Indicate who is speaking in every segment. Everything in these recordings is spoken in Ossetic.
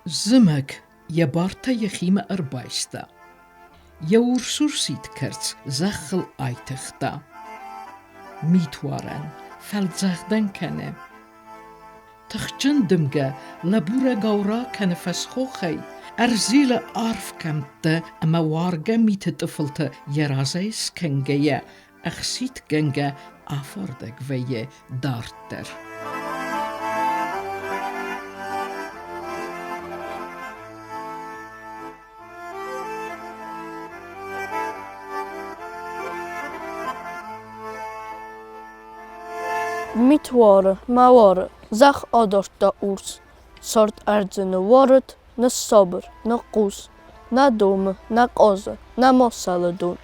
Speaker 1: Зымӕг йӕ бартӕ йӕхимӕ ӕрбайста. Йӕ урс-урсид кӕрц зӕххыл айтыгъта. Митуарӕн фӕлдзӕгъдӕн кӕны. Тыхджын дымгӕ лӕбурӕгау ракӕны фӕсхохӕй, ӕрзилы арф кӕмттӕ ӕмӕ уаргӕ миты тъыфылтӕ йӕ разӕй скӕнгӕйӕ, ӕхситгӕнгӕ афардӕг вӕййы дарддӕр.
Speaker 2: Мит уары, мӕ уары, зӕхх адардта урс. Цард ӕрдзы ныууарыд, ныссабыр, ныхъхъус. Нӕ домы, нӕ къӕдзы, нӕма сӕлы дон.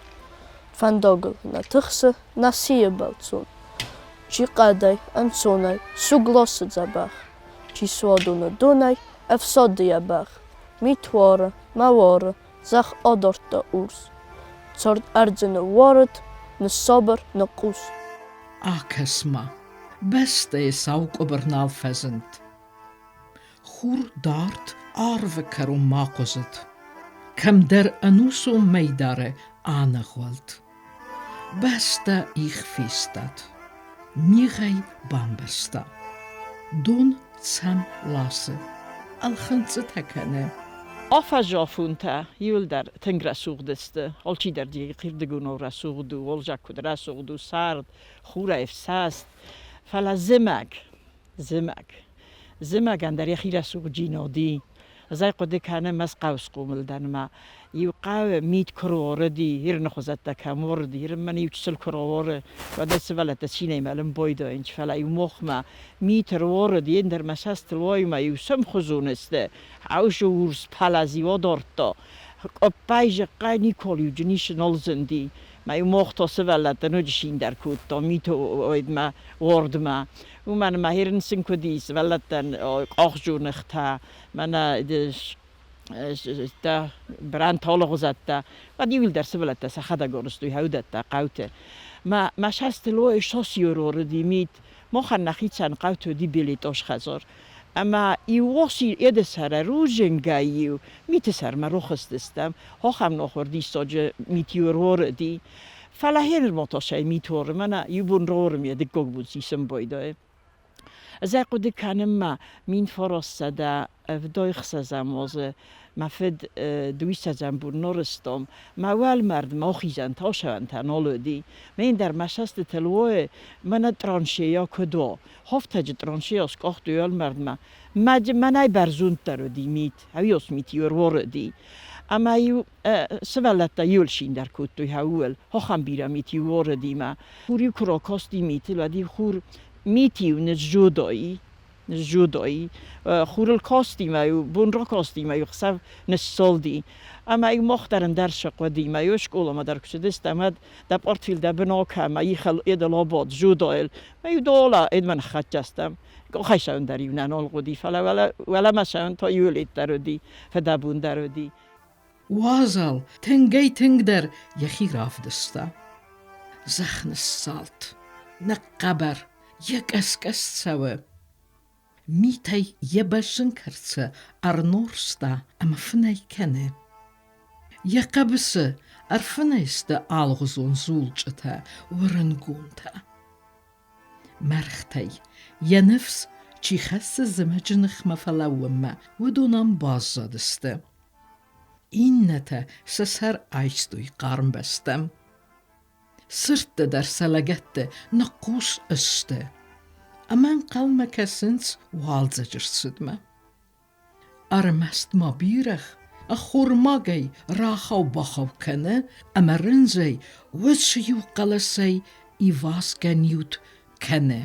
Speaker 2: Фӕндагыл нӕ тыхсы, нӕ сийы бӕлццон. Чи хъӕдӕй, ӕнцонӕй, суг ласы дзӕбӕх. Чи суадоны донӕй, ӕфсады йӕ бӕх. Мит уары, мӕ уары, зӕхх адардта урс. Цард ӕрдзы ныууарыд, ныссабыр, ныхъхъус.
Speaker 1: Акӕс-ма, бӕстӕйы сау къуыбыр нал фӕзынд. Хур дард арвы кӕронмӕ хъуызыд. Кӕмдӕр ӕнусон мӕйдары аныгъуылд. Бӕстӕ их фестад. Мигъӕй бамбӕрзта. Дон цӕм ласы, ӕлхынцъытӕ кӕны.
Speaker 3: Афӕзафонтӕ иуылдӕр тынг рӕсугъд сты. Алчидӕр хирдыгонау рӕсугъд у, уалдзӕг куыд рӕсугъд у, сӕрд, хурӕй ӕфсӕст. Фӕлӕ зымӕг, зымӕг. Зымӕгӕн дӕр йӕхи рӕсугъддзинад и. Ӕз ӕй хъуыды кӕнын, мӕ хъӕуы схъомыл дӕн ӕмӕ иу хъӕуы мит куы руарыди, Ирыны хуызӕттӕ кӕм уарыди, Иры мӕн иу чысыл куы руары, уӕд ӕз сывӕллӕттӕ цинӕй мӕлын байдайынц, фӕлӕ иу мохмӕ мит ӕруарыди, ӕндӕр мӕ цӕстыл уайы иу сӕмхуызон сты, хаусы урс пӕлӕз иу адардта, къоппӕй зӕххӕй никуал иу джинисы нал зынди. Мӕ иу мохта сывӕллӕттӕ ноджы синдӕр кодта миты уӕдмӕ, уардмӕ. Уымӕн ӕмӕ хӕрын сын куыд и сывӕллӕттӕн къахзоныгътӕ, мӕнӕ бранталыгъуызӕттӕ, уӕд иуылдӕр сывӕллӕттӕ сӕхӕдӕг арӕзтой уыдӕттӕ хъӕуты. Мӕ мӕ сӕстыл ой сосиорорыди мит, махӕн нӕхицӕн хъӕуты уыди билетъос хӕдзар. Ӕмӕ иу оси едысӕрӕ рудзынгӕй-иу миты сӕрмӕ рохызтыстӕм, ахӕм нохуыр диссаджы мит-иу ӕруарыди. Фӕлӕ хеныр ма тасӕй мит уары, мӕнӕ иу бон рауары ме дыккаг бон сисын байдайы. Ӕз ӕй хъуыды кӕнын ма 1976 азы мӕ фыд дыууиссӕдзӕм бон норыстом, мӕ уӕлмӕрд мӕ ахизӕн тасӕнтӕ нал уыди. Мӕн дӕр мӕ цӕстытыл уайы, мӕнӕ траншея куыд уа. Хофтӕджы траншея скъахтой уӕлмӕрдмӕ. Мӕнӕй бӕрзонддӕр уыди мит, ӕвиос мит-иу ӕруарыди. Ӕмӕ-иу сывӕллӕттӕ иуыл синдӕр кодтой ууыл, ахӕм бирӕ мит-иу уарыди мӕ. Хур-иу куы ракасти митыл, уӕд-иу хур мит-иу ныззодай, ныззодай. Хурыл касти мӕ-иу, бон ракасти мӕ-иу хсӕв ныссалди. Ӕмӕ-иу мах дӕр ӕндӕр сыхъуыди, мӕ-иу скъоламӕ дӕр куы цыдыстӕм, уӕд дӕ пъартфел дӕ бын акӕ, мӕ ихыл едыл абад, зодайыл. Мӕ-иу дола едмӕ ныххӕццӕ стӕм. Къухӕй цӕуын дӕр-иу нӕ нал хъуыди, фӕлӕ уӕлӕмӕ цӕуын та иу дӕр уыди, фыдӕбон дӕр уыди.
Speaker 1: Уазал тынгӕй-тынгдӕр йӕхи равдыста. Зӕхх ныссалд, ныхъхъӕбӕр, йӕ къӕс-къӕс цӕуы. Митӕй йӕ бӕзджын кӕрцы ӕрнорста ӕмӕ фынӕй кӕны. Йӕ хъӕбысы ӕрфынӕй сты алыгъуызон зулчъытӕ, уырынгонтӕ. Мӕргътӕй йӕ ныфс чи хӕссы зымӕджы ныхмӕ фӕлӕууынмӕ, уыдон ам баззадысты. Иннӕтӕ сӕ сӕр айстой хъарм бӕстӕм. Сырдтӕ дӕр сӕ лӕгӕтты ныхъхъус сты ӕмӕ ӕнхъӕлмӕ кӕсынц уалдзӕджы рцыдмӕ. Ӕрмӕст ма бирӕгъ ӕххормагӕй рахау-бахау кӕны ӕмӕ рындзӕй уыцы иу хъӕлӕсӕй ивазгӕ ниуд кӕны.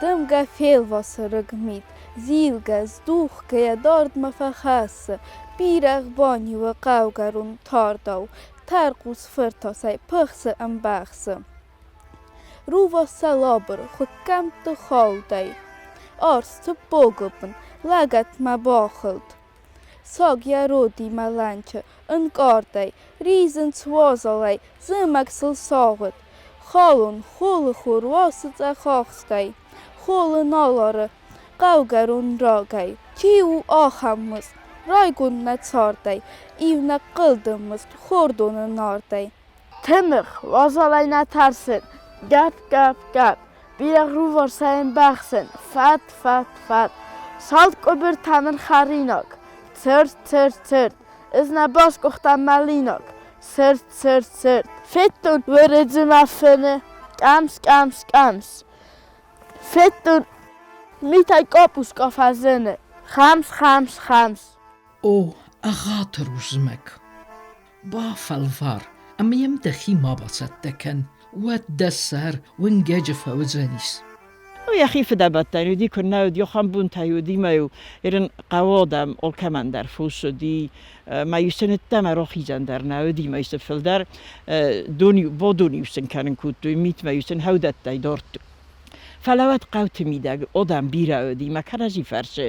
Speaker 2: Дымгӕ фелвасы рыг мит, зилгӕ, здухгӕ йӕ дардмӕ фӕхӕссы, бирӕгъ баниуы хъӕугӕрон тардау.
Speaker 4: Тӕрхъус фыртасӕй пыхсы ӕмбӕхсы. Рувас сӕлабыр хуыккӕмтты хаудӕй. Арс цыппогуыбын лӕгӕтмӕ бахылд. Саг йӕ родимӕ лӕнчы ӕнкъардӕй, ризынц уазалӕй, зымӕг сыл сагъуыд. Халон холы хур уасы цъӕхахстӕй, холы нал ары хъӕугӕрон рагӕй. Чи у ахӕм мыст, райгонд нӕ цардӕй, иунӕг хъылдым мыст хордоны нардӕй.
Speaker 2: Тымыгъ, уазалӕй нӕ тӕрсын, гӕпп, гӕпп, гӕпп, бирӕгъ рувасӕй ӕмбӕхсын, фат, фат, фат. Салд къуыбыртӕ мын хӕринаг, цырд, цырд, цырд, ӕз нӕ басгуыхтӕн мӕлинаг, цырд, цырд, цырд. Федтон уырыдзы мӕ фыны, къӕмс, къӕмс, къӕмс. Федтон митӕй къапуска фӕзыны, хӕмс, хӕмс, хӕмс.
Speaker 1: О, ӕгъатыр у зымӕг! Бафӕлвар ӕмӕ йӕм дӕхи ма бацӕттӕ кӕн, уӕд дӕ сӕр уынгӕджы фӕуыдзӕнис.
Speaker 3: Йӕхи фыдӕбӕттӕн уыди, куыннӕ уыд, йохӕн бунтӕй уыди мӕ-иу ирын хъӕуы адӕм алкӕмӕн дӕр фос уыди, мӕ-иу сын ӕддӕмӕ рахизӕн дӕр нӕ уыди, мӕ-иу сын фылдӕр дон бодон-иу сын кӕнын кодтой, митмӕ-иу сын хӕудӕттӕй дардтой. Фӕлӕ уӕд хъӕуты мидӕг адӕм бирӕ уыди, мӕ кӕрӕдзи фӕрсы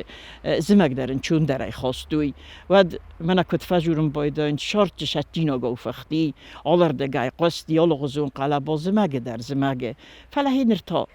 Speaker 3: зымӕг дӕр ын чундӕрӕй хастой. Уӕд мӕнӕ куыд фӕдзурын байдайын, сӕрдджы сӕттинагау фыхти, алырдыгӕй хъуысти алыгъуызон хъӕлӕба зымӕгы дӕр зымӕгы. Фӕлӕ гъеныр та,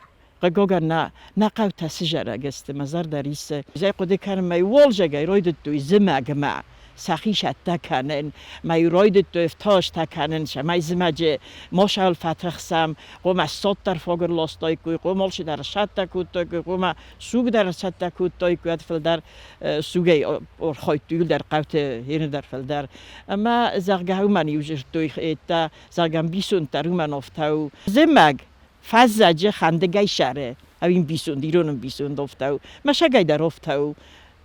Speaker 3: хъыгагӕн, нӕ, нӕ хъӕутӕ цы зарӕг сты, мӕ зӕрдӕ риссы. Зӕй хъуыды кӕнын, мӕ уалзӕгӕй райдыдтой зымӕгмӕ сӕхи цӕттӕ кӕнын, мӕ райдыдтой ӕфтауӕзтӕ кӕнын, цӕмӕй зымӕджы мосӕл фӕтыхсӕм, хъуамӕ ссад дӕр фаг ӕрластаиккой, хъуамӕ алчидӕр ссадтӕ кодтаиккой, хъуамӕ суг дӕр ӕрцӕттӕ кодтаиккой, уӕд фылдӕр сугӕй архайдтой иуылдӕр хъӕуты дӕр фылдӕр. Ӕмӕ, зӕгъгӕ, уымӕн иу дзырдтой хъедтӕ, зӕгъгӕ, ӕмбисонд дӕр уымӕн афтӕ у. Зымӕг фӕззӕджы хӕндыгӕй сӕры, ӕви ӕмбисонд, ирон ӕмбисонд афтӕ у, мӕсӕгӕй дӕр афтӕ у.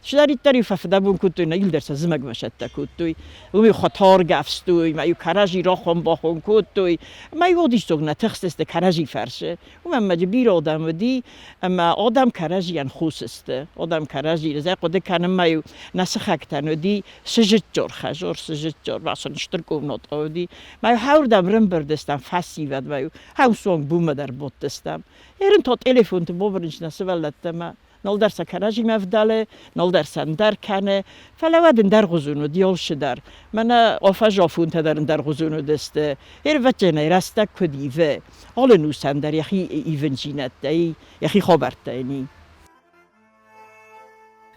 Speaker 3: Чидӕриддӕр-иу фӕфыдӕбон кодтой, нӕ иуылдӕр сӕ зымӕгмӕ цӕттӕ кодтой. Уым-иу хуытӕргӕ ӕфстой, ӕмӕ-иу кӕрӕдзи рахон-бахон кодтой. Ӕмӕ-иу уыдисдзог нӕ тыхстысты кӕрӕдзи фӕрсы. Уымӕн ӕмӕ бирӕ адӕм уыди, ӕмӕ адӕм кӕрӕдзийӕн хус сты. Адӕм кӕрӕдзийы зӕй хъуыды кӕнынмӕ-иу нӕ сыхӕгтӕн уыди сыджытджор, хӕзор сыджытджор, сын стыр къомнотъа уыди. Мӕ-иу хӕуырдӕм рымбырдыстӕм фӕсивӕд, мӕ-иу хӕусонг бумӕ дӕр бодтыстӕм. Ерын то телефонты бобырынч нӕ сывӕллӕттӕмӕ. Налдӕр сӕ кӕрӕдзимӕ ӕвдӕлы, налдӕр сӕ ӕндӕр кӕны. Фӕлӕ уӕд ӕндӕргъуызон уыди алцы дӕр. Мӕнӕ афӕзафонтӕ дӕр ӕндӕргъуызон уыдысты. Ӕрвӕццӕгӕн рӕстӕг куыд ивы, алы нусӕн дӕр йӕхи ивындзинӕдтӕ и, йӕхи хабӕрттӕ йын и.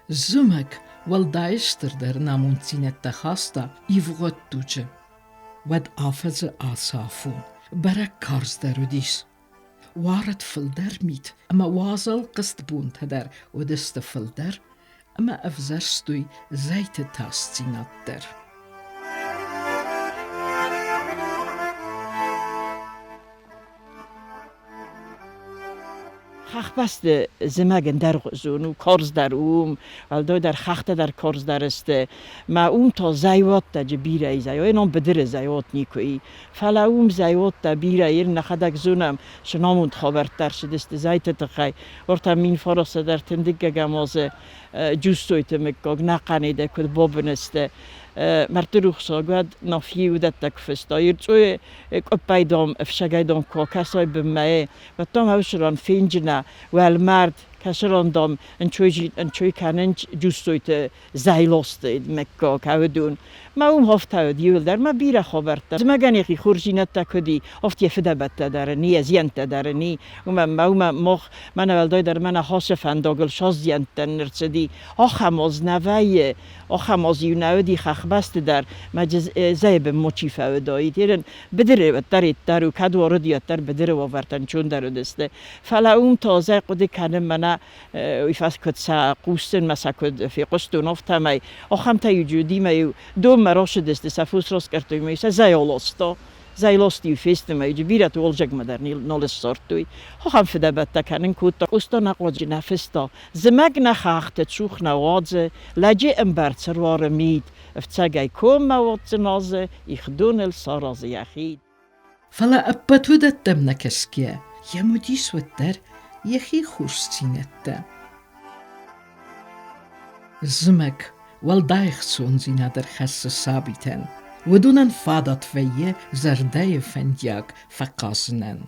Speaker 1: Зымӕг уӕлдай стырдӕр намонддзинӕдтӕ хаста ивгъуыд дуджы. Уӕд афӕдзы ацы афон бӕрӕг карздӕр уыдис. Уарыд фылдӕр мит ӕмӕ уазал хъызт бонтӕ дӕр уыдысты фылдӕр ӕмӕ ӕвзӕрстой зӕйты тасдзинад дӕр.
Speaker 3: Хӕхбӕсты зымӕг ӕндӕргъуызон у, карздӕр у уым, уӕлдайдӕр хӕхтӕ дӕр карздӕр сты. Мӕ уым та зӕйуӕттӕджы бирӕ и, зӕйуӕн быдыры зӕйуат никуы и. Фӕлӕ уым зӕйуӕттӕ бирӕ ир нӕхӕдӕг зонӕм, цы намонд хабӕрттӕ ӕрцыдысты зӕйты тыххӕй. Уӕртӕ 1900 ӕртындыккӕгӕм азы Джуссойты мыггаг нӕхъӕнӕй дӕр куыд бабын сты. Мӕрдты рухсаг уӕд Нафийы уыдӕттӕ куы фыста. Ирцъойы къуыппӕй дам, ӕфсӕгӕй дам куы акӕсай бынмӕ, уӕд дам ӕвсыран фенджынӕ уӕлмӕрд, кӕсыран дам ӕнцой кӕнынц Джуссойты зӕйлосты мыггаг уыдон. Мӕ уым хафтӕуыд иуылдӕр мӕ бирӕ хабӕрттӕ. Зымӕгӕн йӕхи хорздзинӕдтӕ куыд и, афтӕ йӕ фыдӕбӕттӕ дӕр ын и, йӕ зиӕнттӕ дӕр ын и. Уымӕн мӕ уымӕ мах мӕнӕ уӕлдайдӕр мӕнӕ хасы фӕндагыл саззиӕнттӕн ӕрцыди. Ахӕм аз нӕ вӕййы, ахӕм аз-иу нӕ уыди хӕхбӕсты дӕр, мӕ зӕйы бын мочи фӕуыдаид. Ерын быдыры уӕддӕр йеддӕр у, кӕд уарыди, уӕддӕр быдыры уавӕртӕ нчондӕр уыдысты. Фӕлӕ уым та зӕй хъуыды кӕнын мӕнӕ уый фӕс куыд сӕ хъусын мӕ сӕ куыд фехъуыстон, афтӕмӕй ахӕмтӕ иу уыди-мӕ-иу донмӕ рацыдысты, сӕ фос раскъӕрдтой ӕмӕ-иу сӕ зӕй аласта. Зӕйласты-иу фесты ӕмӕ иу бирӕты уалдзӕгмӕ дӕр нал ссардтой. Ахӕм фыдӕбӕттӕ кӕнын кодта. Къоста нӕ хъуаджы нӕ фыста. Зымӕг нӕ хӕхты цух нӕ уадзы, лӕджы ӕмбӕрц ӕруары мит, ӕфцӕгӕй коммӕ уадздзыназы, ихдоныл саразы йӕ хид.
Speaker 1: Фӕлӕ ӕппӕт уыдӕттӕм нӕ кӕсгӕйӕ, йӕм уыдис уӕддӕр йӕхи хорздзинӕдтӕ. Зымӕг уӕлдай ӕхцондзинад ӕрхӕссы сабитӕн. уыдонӕн фадат вӕййы зӕрдӕйы фӕндиаг фӕхъазынӕн.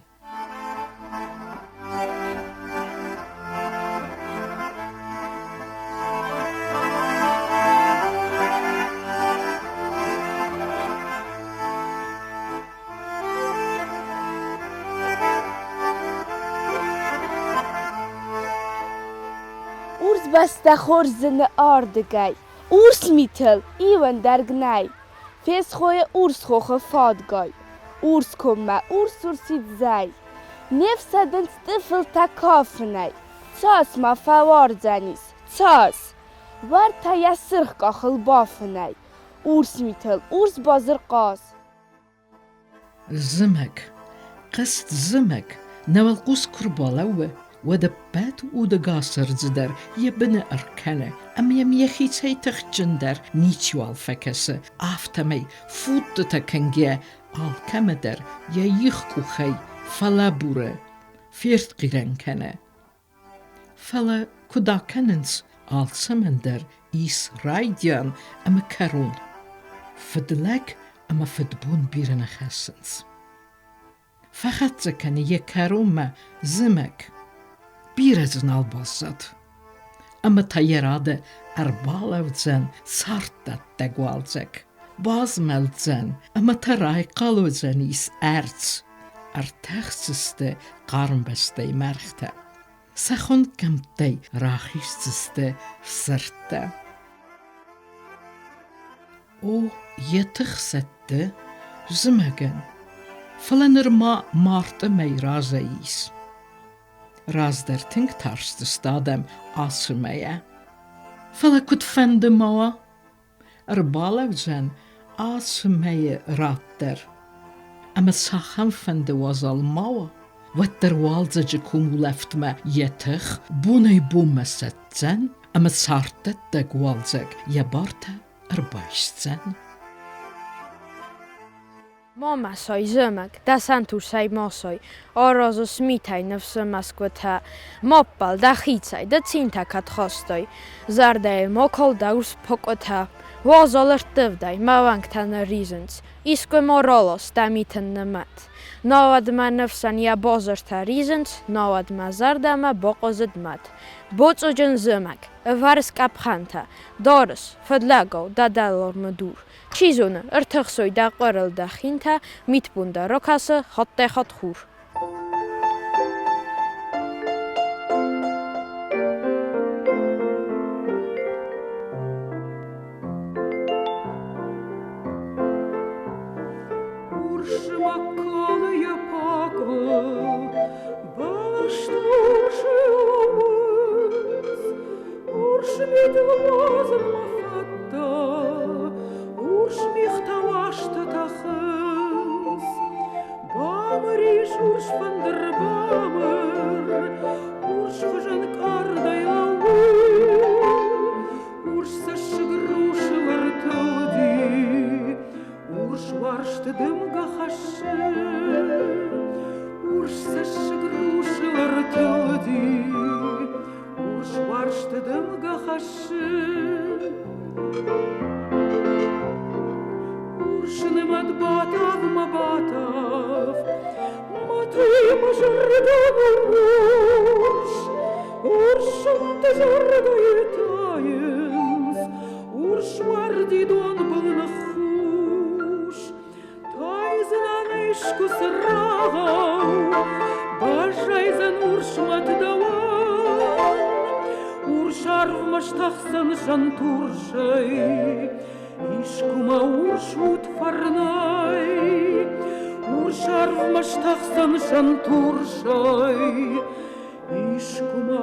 Speaker 4: Урс бӕстӕ хорз зыны ардыгӕй, Урс митыл ивӕндӕрг нӕй. Фесхойы урс хохы фадгай, Урс коммӕ урс-урсид зӕй. Не фсӕдынц тъыфылтӕ кафынӕй, Цас ма фӕуардзӕнис, цас? Уӕртӕ йӕ сырх къахыл бафынӕй, Урс митыл урс базыр хъаз.
Speaker 1: Зымӕг, хъызт зымӕг, нӕ уӕлхъус куы рбалӕууы, уӕд ӕппӕт удӕгас ӕрдзы дӕр йӕ быны ӕркӕны ӕмӕ йӕм йӕхицӕй тыхджындӕр ничиуал фӕкӕсы, афтӕмӕй футтытӕ кӕнгӕ алкӕмӕ дӕр йӕ их къухӕй фӕлӕбуры, фертхъирӕн кӕны. Фӕлӕ куыд акӕнынц, алцӕмӕн дӕр ис райдиан ӕмӕ кӕрон. Фыдлӕг ӕмӕ фыдбон бирӕ нӕ хӕссынц. Фӕхӕццӕ кӕны йӕ кӕронмӕ зымӕг. Бирӕ дзы нал баззад. Ӕмӕ та йӕ рады ӕрбалӕудзӕн царддӕттӕг уалдзӕг. Базмӕлдзӕн ӕмӕ та райхъал уыдзӕнис ӕрдз. Ӕртӕхдзысты хъарм бӕстӕй мӕргътӕ. Сӕ хуынкъӕмттӕй рахиздзысты сырдтӕ. О, йӕ тых сӕтты зымӕгӕн, фӕлӕ нырма мартъы мӕй разӕй ис. Раздӕр тынг тарстысты адӕм ацы мӕйӕ. Фӕлӕ куыдфӕнды ма уа, ӕрбалӕудзӕн ацы мӕйы рад дӕр. Ӕмӕ цахӕмфӕнды уазал ма уа, уӕддӕр уалдзӕджы комулӕфтмӕ йӕ тых бонӕй-бонмӕ сӕтдзӕн ӕмӕ царддӕттӕг уалдзӕг йӕ бартӕ ӕрбайсдзӕн.
Speaker 2: Ма мӕ сай зымӕг, дӕ сӕнтурсӕй ма сай, Аразыс митӕй ныфсы мӕсгуытӕ. Ма ппӕл дӕхицӕй, дӕ цинтӕ кӕд хастай, Зӕрдӕйы ма кал дӕ урс пакъуытӕ. Уазал ӕрттывдӕй мӕ уӕнгтӕ нӕ ризынц, Искуы ма ралас дӕ митын нымӕт. Науӕд мӕ ныфсӕн йӕ базыртӕ ризынц, Науӕд мӕ зӕрдӕмӕ бахъуызыд мӕт. Боцъоджын зымӕг, ӕвӕрыс къӕпхӕнтӕ, Дарыс, фыдлӕгау, дӕ дӕлармы дур. Чи зоны, ӕртыхсой дӕ къуырыл дӕ хинтӕ, митбон дӕ ракӕсы хаттӕй-хатт хур.
Speaker 5: Урсмӕ калы йӕ пакъуы, бӕлӕсты урсы лӕууынц, Урс митыл уадзынмӕ фӕдтӕ, урс мигътӕ уазтӕ тӕхынц. Бамыр ис урс фӕндыр, бамыр, урс хуызӕн къардӕй лӕууы. Урс цӕссыг русыл ӕртылди, урс уарзты дымгӕ хӕссы. Урс цӕссыг русыл ӕртылди, Урс уарзты дымгӕ хӕссы. Урс нымӕт батав мӕ батав, Мӕ мӕ зӕрдӕ урс, Урс сынты зӕрдӕйы тайынц, Урс уарди донбыл ныххус. Тайдзынӕн искуы цырагъау, Баззайдзӕн урс мӕт дӕуӕн, Урс арвмӕ стӕхдзӕн сӕнтурсӕй, Искуы ма урс уд фӕрнӕй. Урс арвмӕ стӕхдзӕн сӕнтурсӕй, Искуы ма